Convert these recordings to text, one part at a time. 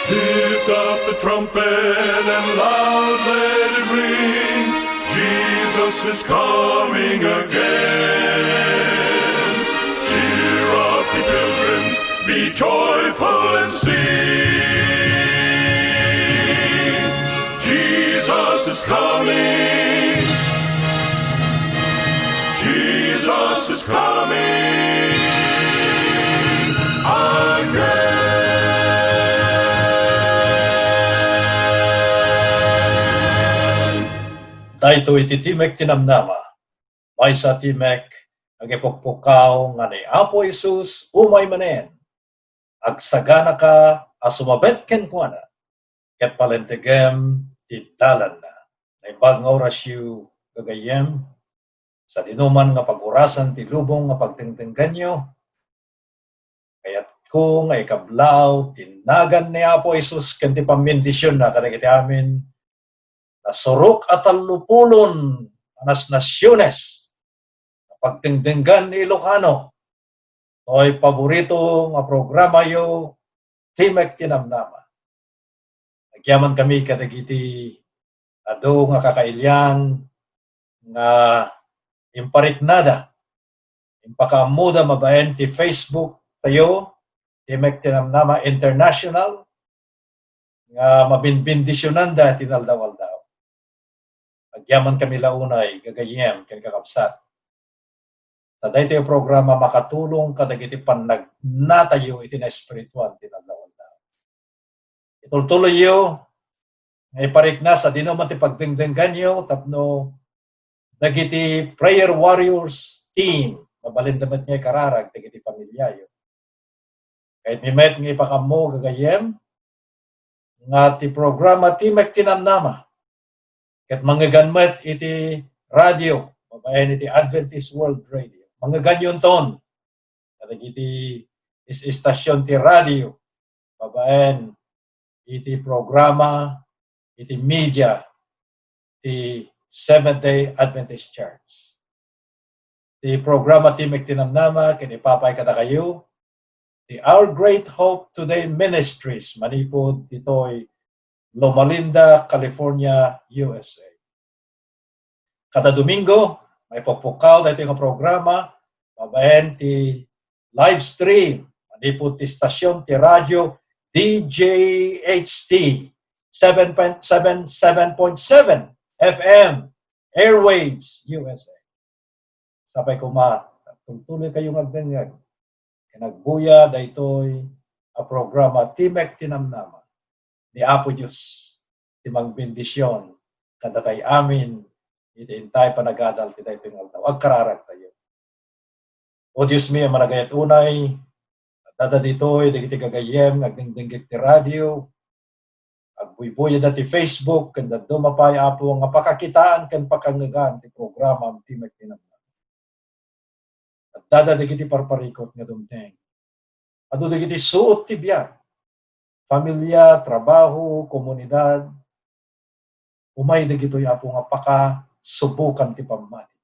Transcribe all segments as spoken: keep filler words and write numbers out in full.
Lift up the trumpet and loud let it ring. Jesus is coming again. Cheer up, ye pilgrims, be joyful and sing. Jesus is coming. Jesus is coming again. Daytoy ti Timek ti Namnama, maysa a timek nga agipukpukaw nga ni Apo Jesus umay manen. Agsaganaka a sumabet kenkuana, ket palentegem ti dalanna. Naimbag nga orasyo, gagayyem, sadinoman nga pagurasan ti lubong nga pagdengdengganyo, kayatko nga ikablaaw ti nagan ni Apo Jesus ken ti pammendisionna kadagiti amin nasurok a tallopulon a nasnasiones a pagdengdenggan ni Ilocano. Toy paborito nga programayo, Timek ti Namnama. Agyamankami kadagiti adu nga kakailian nga impariknada, impakaammoda babaen ti Facebook tayo, Timek ti Namnama International, nga mabinbendisionanda ti inaldaw-aldaw. Agyamankami la unay, gagayyem ken kakabsat, ta daytoy a programa makatulong kadagiti pannagnatayo iti naespirituan ti inaldaw-aldaw. Itultuloyyo nga iparikna sadinoman ti pagdengdengganyo tapno dagiti prayer warriors team, mabalinda met nga ikararag dagiti familiayo. Kayatmi met nga ipakaammo, gagayyem, nga ti programa Timek ti Namnama ket mangngegan met iti radio, babaen iti Adventist World Radio. Mangngeganyo inton kadagiti is-, istasyon ti radio, babaen iti programa, iti media ti Seventh-day Adventist Church. Ti programa Timek ti Namnama ken ipapay kadakayo ti Our Great Hope Today Ministries manipud ditoy Loma Linda, California, U S A. Kada Domingo, maipukpukaw daytoy nga programa babaen ti live stream manipud ti stasyon ti radio D J H T seven point seven, seven point seven F M airwaves, U S A. Sapay koma, tultuloykayo nga agdengngeg ken agbuya daytoy a programa Timek ti Namnama. Ni Apo Dios ti mangbendision kadakay amin iti intay panagadal ti daytoy nga aldaw. Agkararagtayo. O Diosmi a managayat unay, addada ditoy dagiti gagayyem nga agdengdengngeg ti radio, agbuybuyatta ti Facebook, ken dadduma pay, Apo, nga pakakitaan ken pakangngegan ti programa Timek ti Namnama. Addada dagiti parparikut nga dumteng. Adu dagiti suot ti biag, familia, trabaho, komunidad. Umay dagitoy, Apo, nga pakasubokan ti pammati.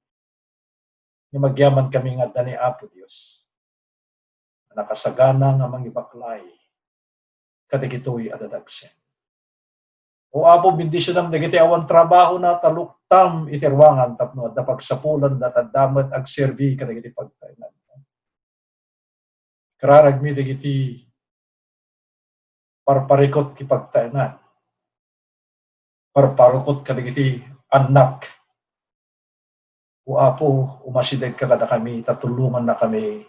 Ngem agyamankami nga adda ni Apo Dios a nakasagana nga mangibaklay kadagitoy a dadagsen. O Apo, bendisionam dagiti awan trabahona, ta luktam iti ruangan tapno adda pagsapulanda, ta adda met agserbi kadagiti pagtaengan. Kararagmi dagiti parparikut ti pagtaengan. Parparikut kadagiti annak. O Apo, umasidegka kadakami, ta tulongannakami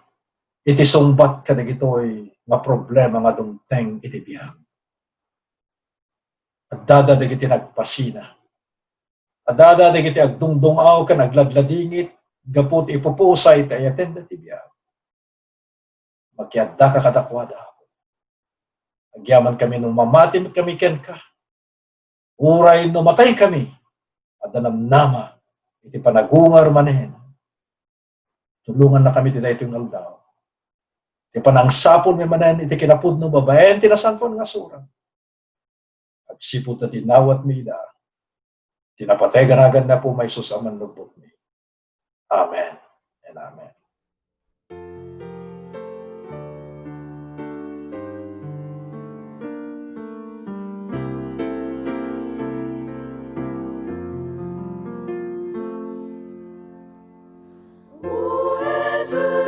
iti sungbat kadagitoy nga problema nga dumteng iti biag. Addada dagiti nagpasina. Addada dagiti agdungdung-aw ken aglagladingit gapu ti ipupusay ti ayatenda ti biag. Makiaddaka kadakuada, Apo. Agyamankami no mamati kami kenka, uray no mataykami, adda namnama iti panagungar manen. Tulongannakami ti daytoy nga aldaw. Ti panangsapulmi manen iti kinapudno babaen ti Nasantoan nga Surat. Agsipud ta dinawatmi ida, ti napateg a nagan ni Apo Jesus a Mannubbotmi. Amen and amen.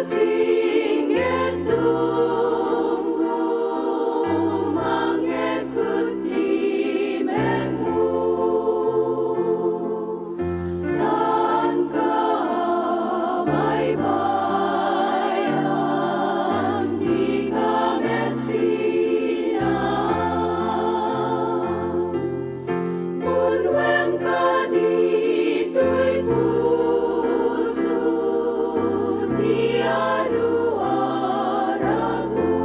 Singget dungngo, mangngegko ti mekmo. Saanka a baybay-an, dika met sinaan. Punuen ka ditoy puso, ti adu a rago.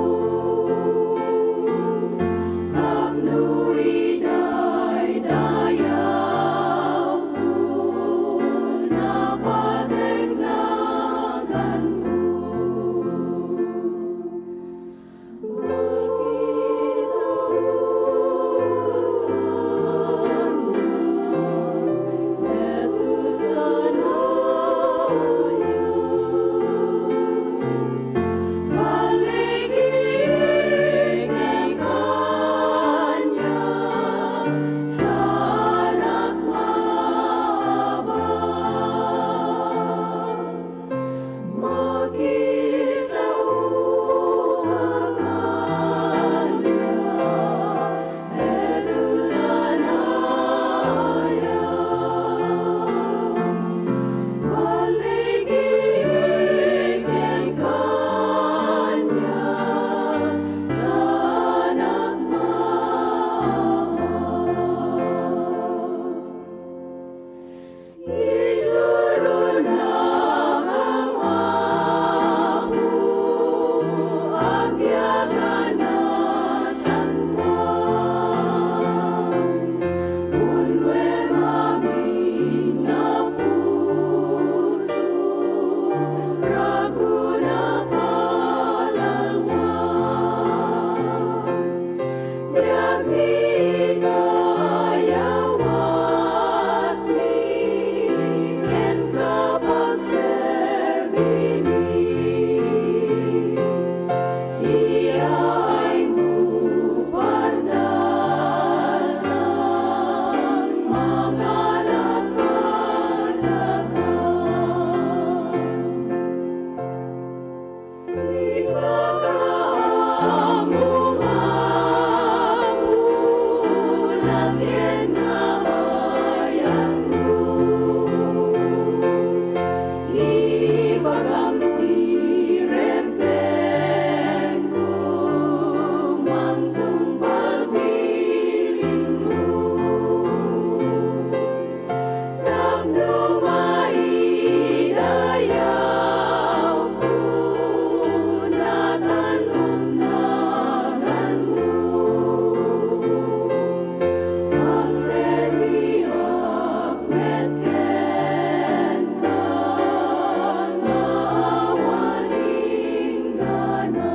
Tapno idaydayawko, napatek naganmo. Isuronak, Apo, agbiag a nasantoan. Punuen amin nga puso, ragon a palalwan. Ti agmigayawatmi kenka pagserbimi. Ti aymo pardasan, mangalak kadaka. Ipakaammo nga Apo, nasken nga ayanmo. Ibagam ti rebbengko, mangtungpal bilinmo. Tapno maidayawko, natanong naganmo. Agserbiak met kenka nga awan inggana.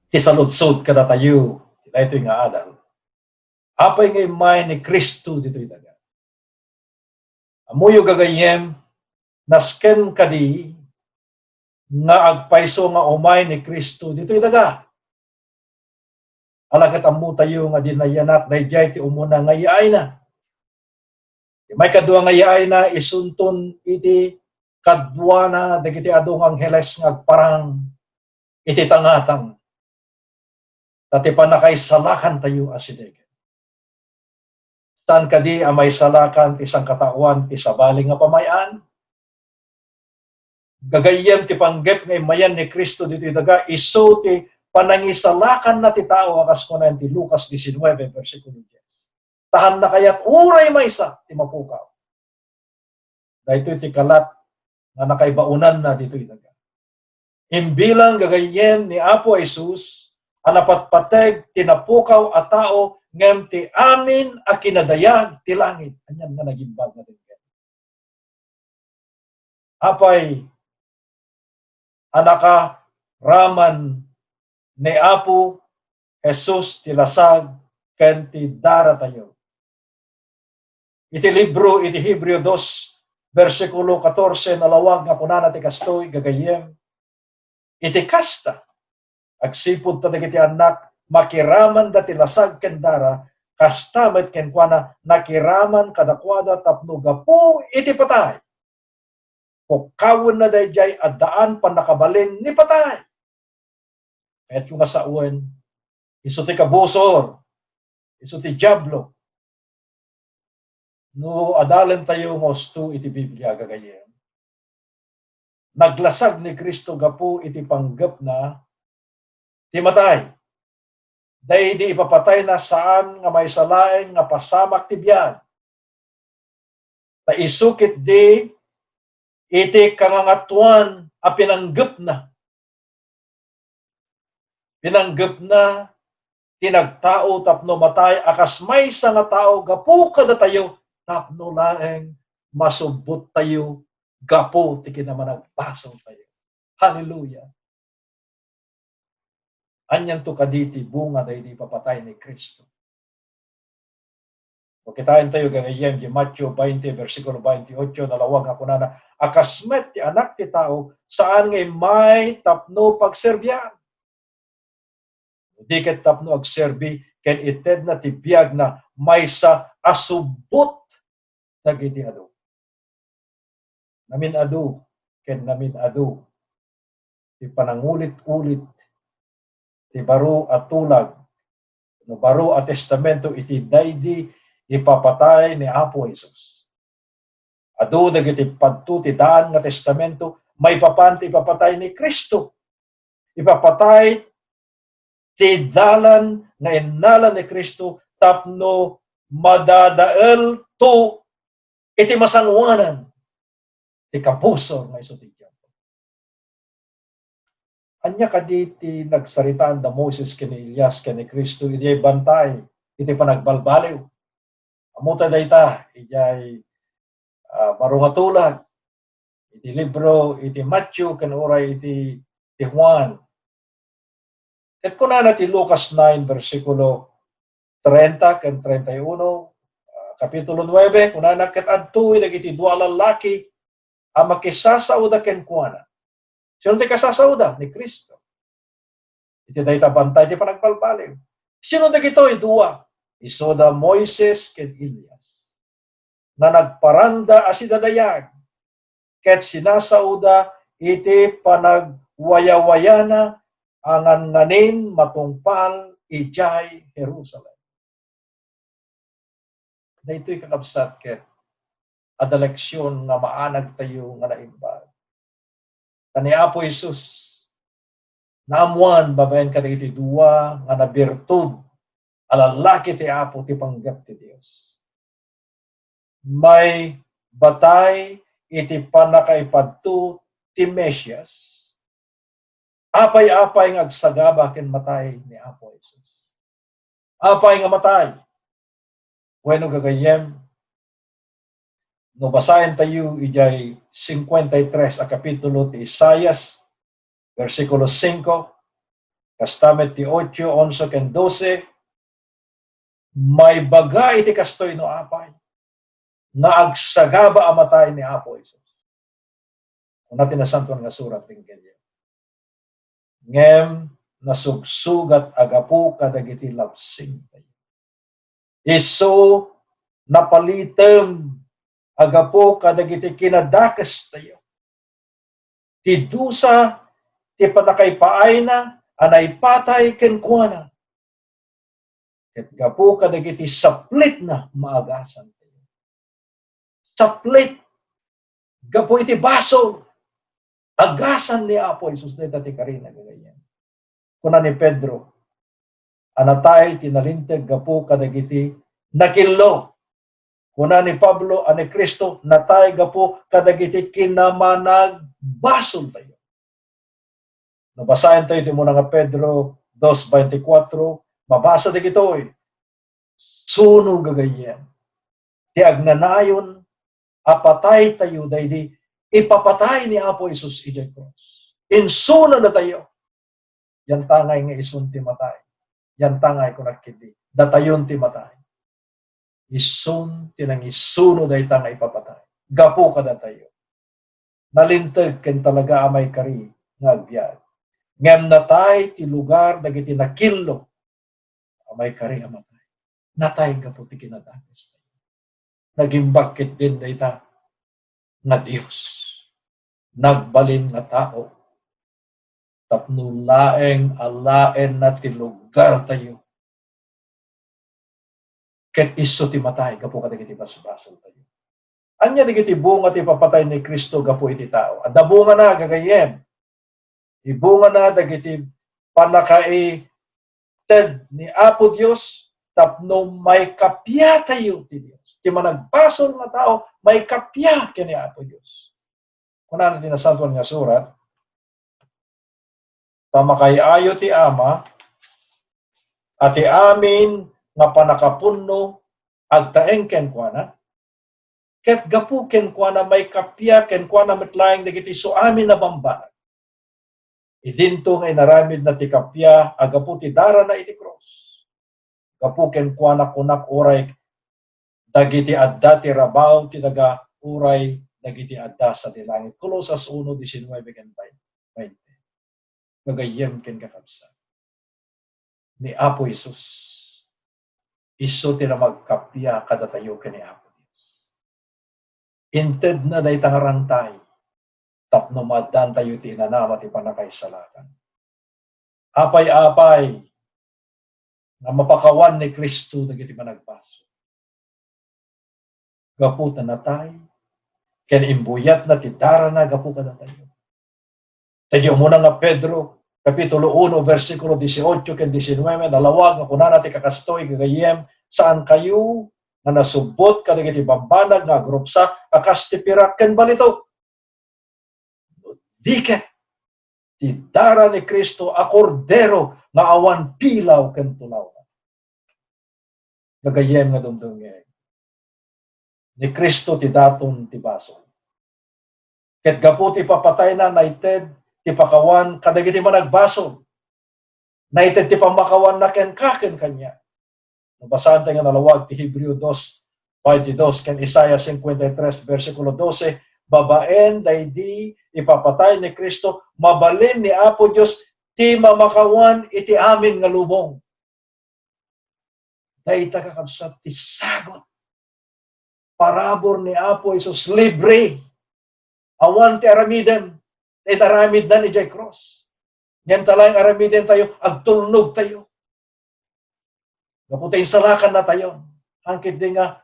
Ti saludsod kadatayo, daytoy nga adal. Apay nga immay ni Cristo ditoy daga? Ammoyo, gagayyem, nasken kadi nga agpayso nga umay ni Cristo ditoy daga? Ala ket ammotayo nga di nayanak daydiay ti umuna nga yaayna. Ti maikadua nga yaayna, isunton iti kaduana dagiti adu nga angheles nga agparang iti tangatang. Ta ti pannakaisalakantayo a sidegen. Saan kadi a maisalakan ti sangkataoan ti sabali nga pamay-an? Gagayyem, ti panggep nga immayan ni Cristo ditoy daga, isu ti panangisalakanna ti tao a kas kunaen ti Lucas diecinuebe, bersikulo dies. Ta haanna kayat uray maysa ti mapukaw. Daytoy ti kalat nga nakaibaonanna ditoy daga. Imbilang gagayyem ni Apo Jesus a napatpateg ti napukaw a tao ngem ti amin a kinadayag ti langit. Anian nga nagimbag nga denggen? Apay a nakaraman ni Apo Jesus ti lasag ken ti daratayo. Iti libro iti Hebreo dos, bersikulo katorse, nalawag nga kunana ti kastoy, gagayyem, iti kasta, agsipud ta dagiti annak, makiramanda ti lasag ken dara, kasta met kenkuana, nakiraman kadakuada tapno gapu iti patay, pukkawenna daydiay a daan pannakabalin ni patay. Kayatko nga sawen, isu ti kabusor, isu ti Diablo. No adalentayo nga usto iti Biblia, gagayyem, naglasag ni Cristo gapu iti panggepna ti matay. Daydi ipapatayna saan nga maysa laeng nga pasamak ti biag. Ta isu ketdi iti kangangatoan a pinanggepna. Pinanggepna ti nagtao tapno matay a kas maysa nga tao gapu kadatayo, tapno laeng masubbottayo gapu ti kinamanagbasoltayo. Hallelujah! Anianto kadi ti bunga daydi ipapatay ni Cristo? Makitaentayo gagayyem di Mateo twenty, bersikulo twenty-eight, nalawag nga kunana, a kas met ti Anak ti Tao, saan nga immay tapno pagserbian. Di ket tapno agserbi ken itedna ti biagna maysa a subbot dagiti adu. Namin-adu ken namin-adu ti panangulit-ulit ti baro a tulag no baro a testamento iti daydi ipapatay ni Apo Jesus. Adu dagiti padto ti daan nga testamento maipapan ti ipapatay ni Cristo. Ipapatay ti dalan nga innala ni Cristo tapno madadaelto iti masangoanan ti kabusor nga isu ti Diablo. Ania kadi ti nagsaritaan da Moises ken ni Elias ken ni Cristo idiay bantay iti panagbalbaliw? Ammota dayta idiay, ah, baro nga tulag, iti libro iti Mateo ken uray iti, iti Juan. Ket kunana ti Lucas nine, bersikulo treinta ken treinta y uno, ah, Kapitulo nuebe, kunana, ket adtoy dagiti dua a lallaki a makisasaoda kenkuana. Sino ti kasasaoda? Ni Cristo. Iti dayta bantay ti panagbalbaliw. Sino dagitoy dua? Isuda Moises ken Elias, nga nagparanda a sidadayag, ket sinasaoda iti panagwayawayana a nganganin matungpal idiay Jerusalem. Daytoy, kakabsat, ket adda leksion nga maanagtayo nga naimbag. Ta ni Apo Jesus, naammuan babaen kadagiti dua nga nabirtud a lallaki ti Apo ti panggep ti Dios. Maibatay iti pannakaipadto ti Mesias, apay-apay nga agsagaba ken matay ni Apo Jesus. Apay nga matay? Wenno, gagayyem, no basaentayo idiay cincuenta y tres a kapitulo ti Isaias, bersikulo singko, kasta met ti ocho, onse ken dose, maibaga iti kastoy no apay nga agsagaba a matay ni Apo Jesus. Kuna ti Nasantoan nga Surat, denggenyo. Ngem nasugsugat a gapu kadagiti labsingtayo. Isu napalitem a gapu kadagiti kinadakestayo. Ti dusa ti pannakaipaayna a naipatay kenkuana. Ket gapu kadagiti saplitna, maagasan tayo. Saplit, gapu iti basol, agasan ni Apo Jesus dayta ti karina, gagayyem. Kuna ni Pedro, a natay ti nalinteg gapu kadagiti nakillo. Kuna ni Pablo a ni Cristo natay gapu kadagiti kinamanagbasoltayo. No basaentayo ti umuna nga Pedro dos veinticuatro, mabasa dagitoy, suno gagayyem ti agnanayon a pataytayo daydi ipapatay ni Apo Jesus idiay krus. Insunadatayo. Yantangay nga isun ti matay. Yantangay kunak ketdi, datayon ti matay. Isun ti nangisuno dayta nga ipapatay gapu kadatayo. Nalinteg ken talaga a maikari nga agbiag. Ngem natay ti lugar dagiti nakillo a maikari a matay. Natay gapu ti kinadakes. Nagimbag ketdin dayta nga Dios. Nagbalin nga tao. Tapno laeng alaenna ti lugartayo. Ket isu ti matay gapu kadagiti basbasoltayo. Ania dagiti bunga ti ipapatay ni Cristo gapu iti tao? Adda bungana, gagayyem. Ibungana dagiti pannakaited ni Apo Dios tapno maikapiatayo ti Dios. Ti managbasol nga tao, maikapia ken ni Apo Dios. Kunana ti Nasantoan nga Surat, ta makaay-ayo ti Ama, a ti amin nga pannakapunno agtaeng kenkuana, ket gapu kenkuana, maikappia kenkuana met laeng dagiti isu amin a bambanag. Idinto nga inaramidna ti kappia a gapu ti darana iti krus. Gapu kenkuana, kunak, uray dagiti adda ti rabaw ti daga, uray dagiti adda sadi langit. Colosas uno diecinueve ken veinte. Gagayyem ken kakabsat, ni Apo Jesus, isu ti namagkappia kadatayo ken ni Apo Dios. Intedna dayta nga rangtay tapno maaddaantayo ti inanama ti pannakaisalakan. Apay-apay nga mapakawan ni Cristo dagiti managbasol. Gapu ta natay, ken imbuyatna ti darana gapu kadatayo. Daydi umuna nga Pedro, Kapitulo uno, bersikulo dieciocho ken diecinueve, nalawag nga kunana ti kakastoy, gagayyem, saan kayo nga nasubbot kadagiti bambanag nga agrupsa a kas ti pirak ken balitok. No di ket ti dara ni Cristo a Kordero nga awan pilaw ken tulaw. Gagayyem nga dumdumngeg, ni Cristo ti daton ti basol. Ket gapu ti papatayna, naited ti pakawan kadagiti managbasol. Naited ti pammakawanna kenka ken kaniak. No basaentayo nga nalawag ti Hebreo dos, twenty-two ken Isaiah cincuenta y tres, bersikulo doce, babaen daydi ipapatay ni Cristo, mabalin ni Apo Dios ti mamakawan iti amin nga lubong. Dayta, kakabsat, ti sagut. Parabur ni Apo Jesus, libre. Awan ti aramidem, ti inaramidna idiay krus. Ngem ta laeng aramidentayo, agtulnogtayo. Gapu ta insalakannatayo. Angkit di nga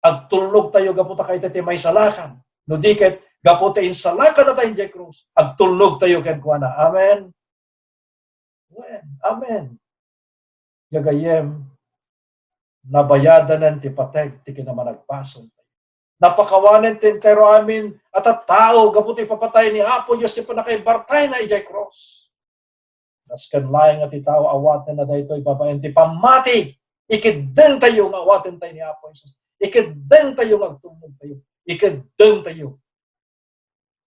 agtulnogtayo gapu ta kayta ti maisalakan. No di ket, gapu ta insalakannatayo idiay krus, agtulnogtayo kenkuana. Amen. Amen. Amen. Gagayyem, nabayadanen ti pateg ti kinamanagbasol. Napakawanen ti entero amin a tattao gapu ti ipapatay ni Apo Dios ti pannakaibartayna idiay krus. Nasken laeng a ti tao awatenna daytoy babaen ti pammati. Ikeddengtayo nga awatentayo ni Apo Jesus. Ikeddengtayo nga agtulnogtayo. Ikeddengtayo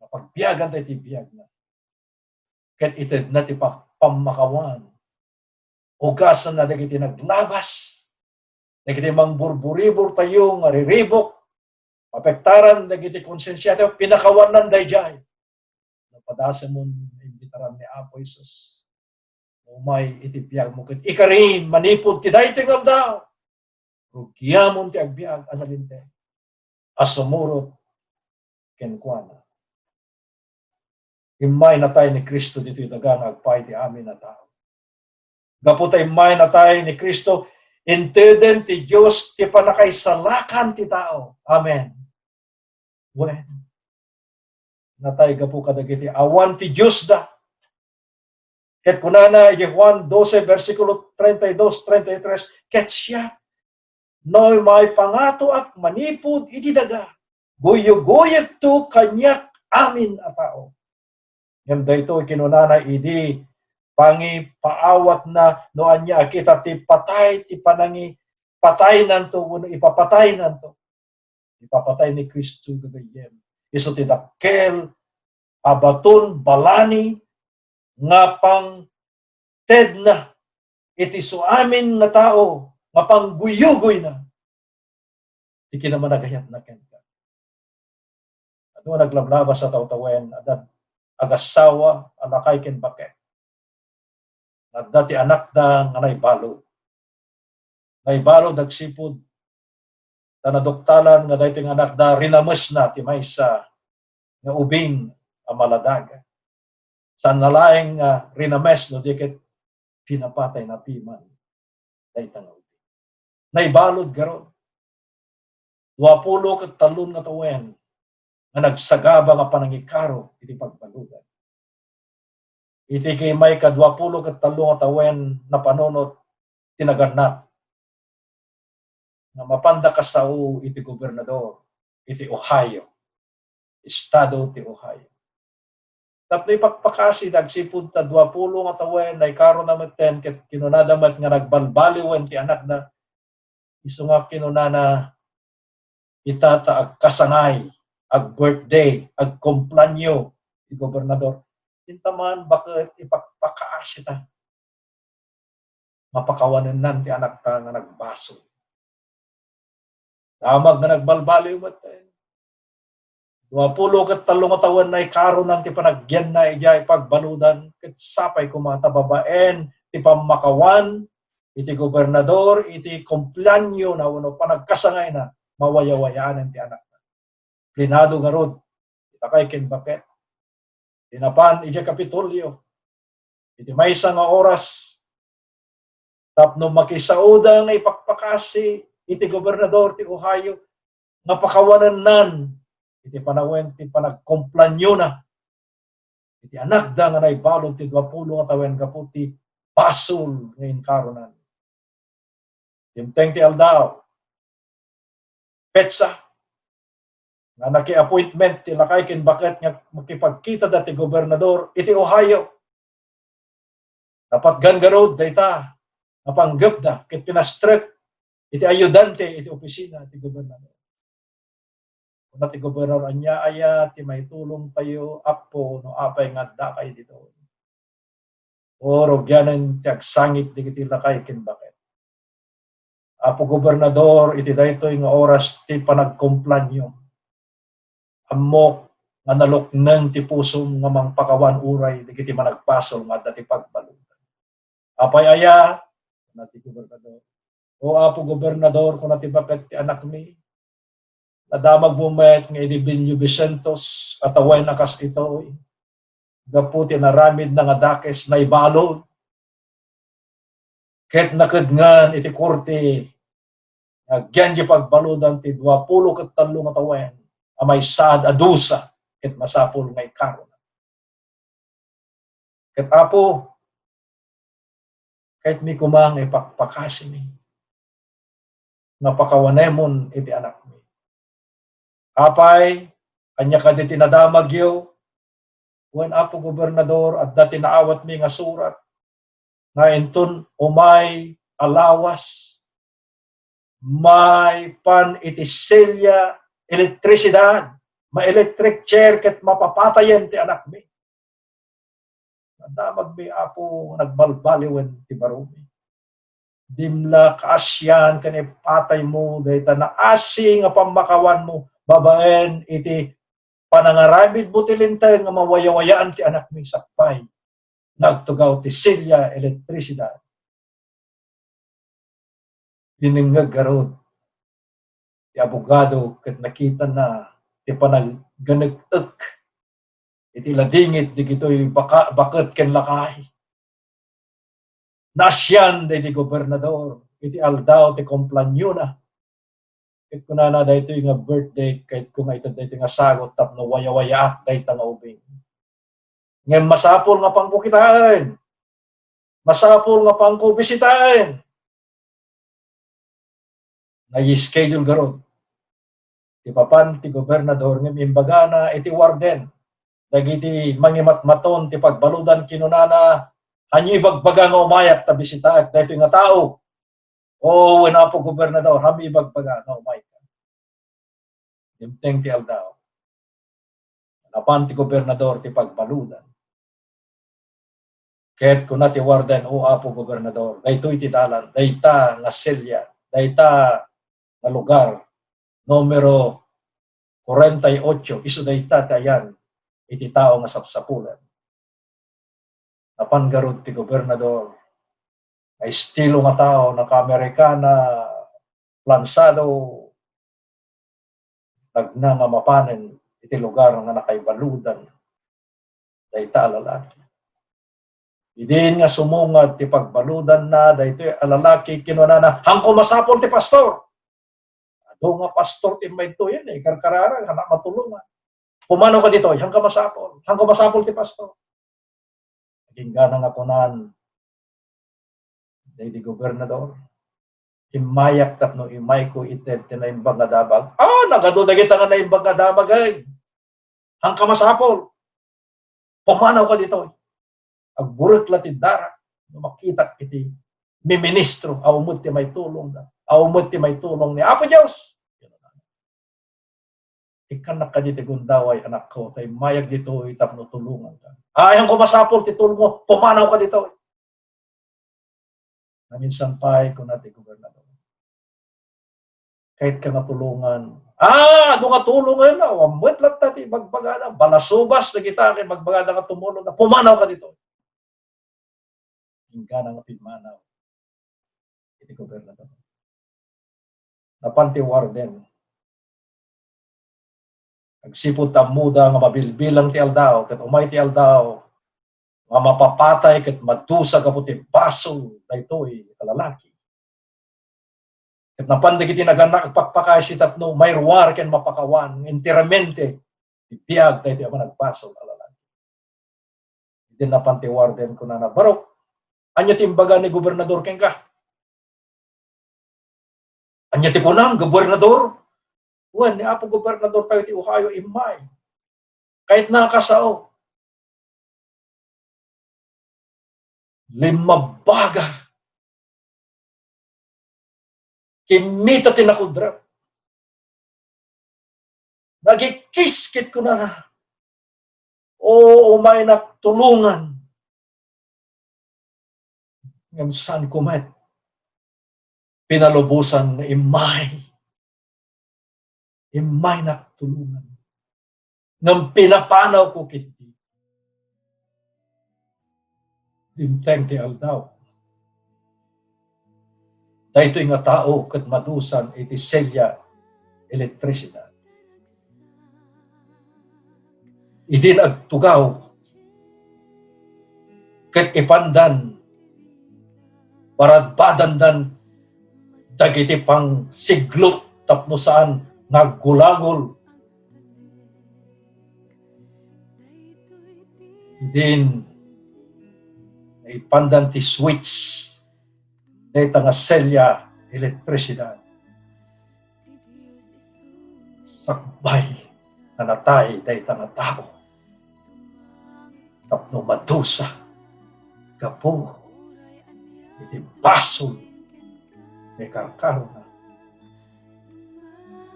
nga pagbiagantayo ti biagna. Ket itedna ti pa-, pammakawan. Ugasanna dagiti naglabas, dagiti mangburburiburtayo nga riribuk, mapektaran dagiti konsensiatayo, pinakawannan daydiay. Napadasemon, imbitaran ni Apo Jesus. Umay iti biagmo ket ikarin manipud ti daytoy nga aldaw. Rugiamon ti agbiag a nalinteg a sumurot kenkuana. Immay natay ni Cristo ditoy daga nga agpaay ti amin a tao. Gapu ta immay natay ni Cristo, Inteden ti Dios ti pannakaisalakan ti tao. Amen. Wen, natay gapu kadagiti awan ti Diosda. Ket kunana iti Juan doce, bersikulo treinta y dos, treinta y tres, "Ket siak, no maipangatoak manipud iti daga, guyoguyegto kaniak amin a tao." Ngem daytoy kinunana idi pangipaawatna no ania a kita ti patay, ti panangipataynanto wenno ipapataynanto. Ipapatay ni Cristo gagayyem. Isu ti dakkel a baton balani nga pangtedna iti suamin nga tao nga pangguyugoyna ti kinamanagayatna kenka. Adu a naglablabas a tawtawen, adda agassawa a lakay ken baket. Adda ti anakda nga naibalud. Naibalud agsipud ta naduktalan nga daytoy nga anakda rinamesna ti maysa nga ubing a maladaga. Saan a laeng nga rinames no di ket pinapatayna piman dayta nga ubing. Naibalud garud. Duapulo ket tallo nga tawen nga nagsagaba nga panangikaro iti pagbaludan. Iti kimay kaduapulo ket tallo nga tawen, napanunot ti nagannak nga mapanda kasao iti gobernador iti Ohio, estado ti Ohio. Tapno ipakpakasi agsipud ta duapulo nga tawen, naikarona metten ket kinunada met nga nagbalbaliwen ti anakda. Isu nga kinunana, ita ta agkasangay, ag-birthday, agkumpleanyo ti gobernador. Intaman baket ipakpakaasita. Mapakawanennan ti anakta nga nagbasol. Damag nga nagbalbaliw met. Duapulo ket tallo nga tawen, naikaronan ti panagyanna idiay pagbaludan, ket sapay koma ta babaen ti pammakawan iti gobernador iti kumpleanyo na wenno panagkasangayna, mawayawayaanen ti anakna. Plinado ngarud, ti lakay ken baket. Ti napan idiay Kapitolyo, iti maysa nga oras, tapno makisaoda nga ipakpakasi iti gobernador ti Ohio nga pakawanennan iti panawen ti panagkumpleanyona iti anakda nga naibalud ti duapulo nga tawen gapu ti basol nga inkaronan. Dimteng ti aldaw, petsa, nga naki-appointment ti lakay ken baket nga makipagkita da ti gobernador iti Ohio. Napatgan garud dayta nga panggepda ket pinastrek iti ayudante iti opisina ti gobernador. Kuna ti gobernador, "Ania aya ti maitulongtayo, Apo, no apay nga addakay ditoy? O rugianen ti agsangit dagiti lakay ken baket. Apo Gobernador, iti daytoy nga oras ti panagkumpleanyom, ammok nga nalukneng ti pusom nga mangpakawan uray dagiti managbasol nga adda ti pagbaludan." "Apay aya?" kuna ti gobernador. "O Apo Gobernador," kuna ti baket ti anakmi, "nadamagmo met nga idi Benio Vicentos a tawen a kas itoy, gapu ti naramidna nga dakes, naibalud ket nakedngan iti korte nga agyan ti pagbaludan ti duapulo ket tallo nga tawen a maysaad a dusa ket masapul nga ikarona. Ket Apo, kayatmi koma nga ipakpakasimi nga pakawanemon iti anakmi. Apay, ania kadi ti nadamagyo?" "Wen, Apo Gobernador, adda ti naawatmi nga surat nga inton umay a lawas, maipan iti silya elektrisidad, ma-electric chair ket mapapatayen ti anakmi. Nadamagmi, Apo, nagbalbaliwen ti baromi. Dim la kaasian ken ipataymo dayta naasi nga pammakawanmo babaen iti panangaramidmo ti linteg nga mawayawayaan ti anakmi sakbay nga agtugaw ti silya elektrisidad." Dinengngeg ngarud ti abogado ket nakitana ti panagganek-ek iti ladingit dagitoy baka-, baket ken lakay. Naasian daydi gobernador iti aldaw ti kumpleañona. Ket kunana, "Daytoy nga birthday, kayatko nga ited daytoy nga sagut tapno wayawayaak dayta nga ubing. Ngem masapul nga apanko kitaen. Masapul nga apanko bisitaen." Na-schedule garud ti papan ti gobernador ngem imbagana iti warden dagiti mangimatmaton ti pagbaludan, kinunana, "Hanyo ibagbaga nga umayak ta bisitaek daytoy nga tao." "Oo, wen, Apo Gobernador, hanmi ibagbaga nga umayka." Dimteng ti aldaw. Napan ti gobernador ti pagbaludan. Ket kuna ti warden, "O Apo Gobernador, daytoy ti dalan, dayta nga selya, dayta nga lugar, numero kuwarenta y ocho, isu dayta ti ayan iti tao nga sapsapulan." Napan garud ti gobernador, nga estilo nga tao, naka-Amerikana, plansado, nagna nga mapanen iti lugar nga nakaibaludan dayta a lalaki. Idin nga sumungad ti pagbaludanna daytoy a lalaki, kinunana, "Hanko masapul ti pastor." Adu nga pastor ti immay ditoyen, eh, karkararag, hannak matulongan. "Pumanawka ditoy, hanka masapul. Hanko masapul ti pastor." Inggana nga kunan daydi gobernador, "Immayak tapno imayko ited ti naimbag nga damag." "Ah, nagadu dagita nga naimbag nga damag, ay. Hanka masapul. Pumanawka ditoy. Agburek la ti darak no makitak iti miministro a umed ti maitulongda, a umed ti maitulong ni Apo Dios." "Ikkannak kadi ti gundaway, anakko, ta immayak ditoy tapno tulonganka." "Ay, hanko masapul ti tulongmo, pumanawka ditoy." Naminsan pay, kuna ti gobernador, "Kayatka nga tulongan." "Ah, adu nga tulongen, awan met latta ti ibagbagada. Balasubas dagita nga ibagbagada nga tumulong na. Pumanawka ditoy." Inggana nga pimmanaw iti gobernador. Napan ti warden. Agsipud ta ammoda nga mabilbilang ti aldaw, ket umay ti aldaw nga mapapatay ket madusa gapu ti basol daytoy a lalaki. Ket napan dagiti nagannak agpakpakasi tapno mairuar ken mapakawan nga enteramente ti biag daytoy a managbasol a lalaki. Idi napan ti warden, kunana, "Barok, ania ti imbaga ni gobernador kenka?" "Ania ti kunam, gobernador?" "Wen, ni Apo Gobernador tayo ti Ohio immay. Kayatna a kasao. Limmabbaga. Kimmita ti nakudrep. Nagikkiskit," kunana. "O, umaynak tulongan. Ngem saanko met pinalubosan nga immay. Immaynak tulongan. Ngem pinapanawko ketdi." Dimteng ti aldaw. Daytoy nga tao ket madusan iti selya elektrisidad. Idin agtugaw, ket ipandan, baradbadandan dagiti pangsiglop tapno saan nga aggulagol. Idin naipandan ti switch dayta nga selya elektrisidad. Sakbay nga natay dayta nga tao tapno madusa gapu iti basol nga ikarkarona.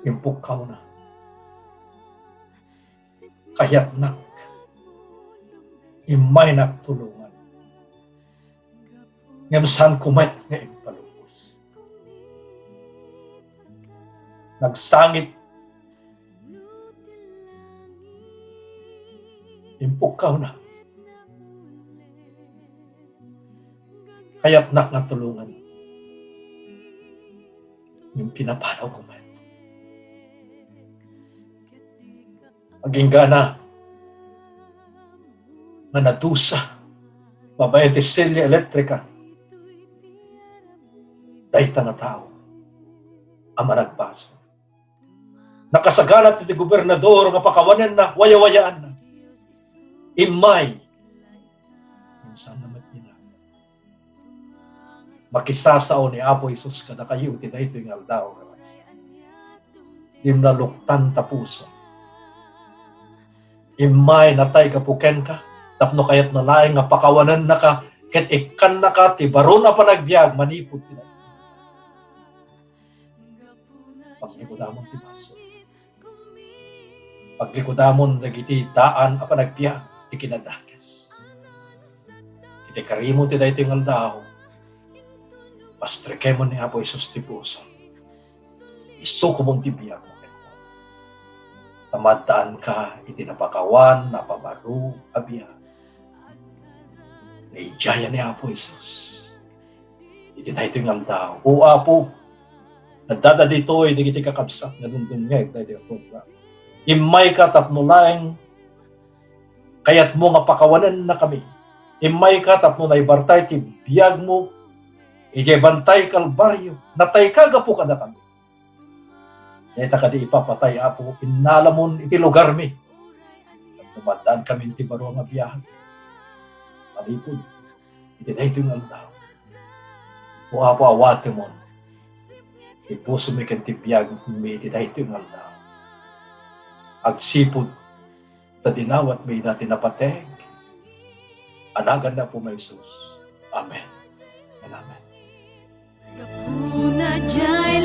Impukkawna. Kayatnak, immaynak tulongan. Ngem saanko met nga impalubos. Nagsangit. Impukkawna. Kayatnak nga tulongan. Ngem pinapanawko met. Agingga na nga nadusa babaen ti selya elektrika. Ita nga tao a managbasol. Nakasaganat iti gobernador nga pakawanenna, wayawayaanna. Immay. Insan na met nila. Makisasao ni Apo Jesus kadakayo iti daytoy nga aldaw, nga rags. Dimla luktan ta puso. Immay natay gapu kenka, tapno kayatna laeng nga pakawanennaka, ket ikkannaka ti baro a panagbiag manipud ti daytoy. Paglikudamon ti basol. Paglikudamon dagiti daan a panagbiag ti kinadakes. Iti karimo ti daytoy nga aldaw, pastrekemon ni Apo Jesus ti puso. Isukomon ti biagmo kenkuana. Ta maaddaanka iti napakawan, napabaro a biag. Nga idiayan ni Apo Jesus. Iti daytoy nga aldaw. O Apo, naddada ditoy dagiti kakabsat nga dumdumngeg daytoy a program. Immayka tapno laeng kayatmo nga pakawanennakami. Immayka tapno naibartay ti biagmo idiay Bantay Kalbario. Natayka gapu kadakami. Dayta kadi ipapatay, Apo, innalamon iti lugarmi. Tapno maaddaankamin ti baro nga biag. Manipud iti daytoy nga aldaw. O Apo, awatemon ti pusomi ken ti biagmi iti daytoy nga aldaw. Agsipud ta dinawatmi dati napateg. Anagan ni Apo Jesus. Amen. And amen. Gapuna jay